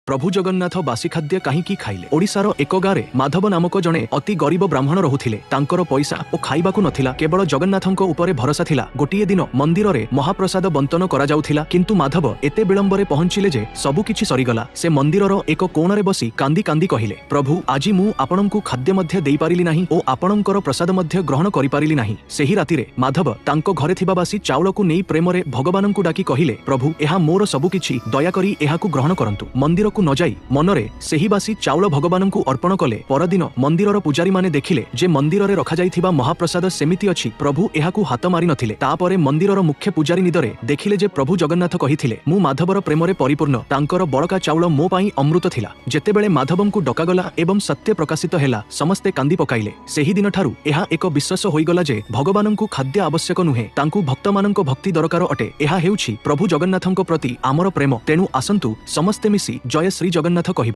ପ୍ରଭୁ ଜଗନ୍ନାଥ ବାସି ଖାଦ୍ୟ କାହିଁକି ଖାଇଲେ? ଓଡ଼ିଶାର ଏକ ଗାଁରେ ମାଧବ ନାମକ ଜଣେ ଅତି ଗରିବ ବ୍ରାହ୍ମଣ ରହୁଥିଲେ। ତାଙ୍କର ପଇସା ଓ ଖାଇବାକୁ ନଥିଲା, କେବଳ ଜଗନ୍ନାଥଙ୍କ ଉପରେ ଭରସା ଥିଲା। ଗୋଟିଏ ଦିନ ମନ୍ଦିରରେ ମହାପ୍ରସାଦ ବଣ୍ଟନ କରାଯାଉଥିଲା, କିନ୍ତୁ ମାଧବ ଏତେ ବିଳମ୍ବରେ ପହଞ୍ଚିଲେ ଯେ ସବୁକିଛି ସରିଗଲା। ସେ ମନ୍ଦିରର ଏକ କୋଣରେ ବସି କାନ୍ଦି କାନ୍ଦି କହିଲେ, ପ୍ରଭୁ, ଆଜି ମୁଁ ଆପଣଙ୍କୁ ଖାଦ୍ୟ ମଧ୍ୟ ଦେଇପାରିଲି ନାହିଁ ଓ ଆପଣଙ୍କର ପ୍ରସାଦ ମଧ୍ୟ ଗ୍ରହଣ କରିପାରିଲି ନାହିଁ। ସେହି ରାତିରେ ମାଧବ ତାଙ୍କ ଘରେ ଥିବା ବାସି ଚାଉଳକୁ ନେଇ ପ୍ରେମରେ ଭଗବାନଙ୍କୁ ଡାକି କହିଲେ, ପ୍ରଭୁ, ଏହା ମୋର ସବୁକିଛି, ଦୟାକରି ଏହାକୁ ଗ୍ରହଣ କରନ୍ତୁ। ମନ୍ଦିରକୁ ନ ଯାଇ ମନରେ ସେହି ବାସି ଚାଉଳ ଭଗବାନଙ୍କୁ ଅର୍ପଣ କଲେ। ପରଦିନ ମନ୍ଦିରର ପୂଜାରୀମାନେ ଦେଖିଲେ ଯେ ମନ୍ଦିରରେ ରଖାଯାଇଥିବା ମହାପ୍ରସାଦ ସେମିତି ଅଛି, ପ୍ରଭୁ ଏହାକୁ ହାତ ମାରି ନଥିଲେ। ତାପରେ ମନ୍ଦିରର ମୁଖ୍ୟ ପୂଜାରୀ ନିଦରେ ଦେଖିଲେ ଯେ ପ୍ରଭୁ ଜଗନ୍ନାଥ କହିଥିଲେ, ମୁଁ ମାଧବର ପ୍ରେମରେ ପରିପୂର୍ଣ୍ଣ, ତାଙ୍କର ବଳକା ଚାଉଳ ମୋ ପାଇଁ ଅମୃତ ଥିଲା। ଯେତେବେଳେ ମାଧବଙ୍କୁ ଡକାଗଲା ଏବଂ ସତ୍ୟ ପ୍ରକାଶିତ ହେଲା, ସମସ୍ତେ କାନ୍ଦି ପକାଇଲେ। ସେହିଦିନଠାରୁ ଏହା ଏକ ବିଶ୍ୱାସ ହୋଇଗଲା ଯେ ଭଗବାନଙ୍କୁ ଖାଦ୍ୟ ଆବଶ୍ୟକ ନୁହେଁ, ତାଙ୍କୁ ଭକ୍ତମାନଙ୍କ ଭକ୍ତି ଦରକାର ଅଟେ। ଏହା ହେଉଛି ପ୍ରଭୁ ଜଗନ୍ନାଥଙ୍କ ପ୍ରତି ଆମର ପ୍ରେମ। ତେଣୁ ଆସନ୍ତୁ ସମସ୍ତେ ମିଶି ଜୟ ଶ୍ରୀ ଜଗନ୍ନାଥ କହିବା।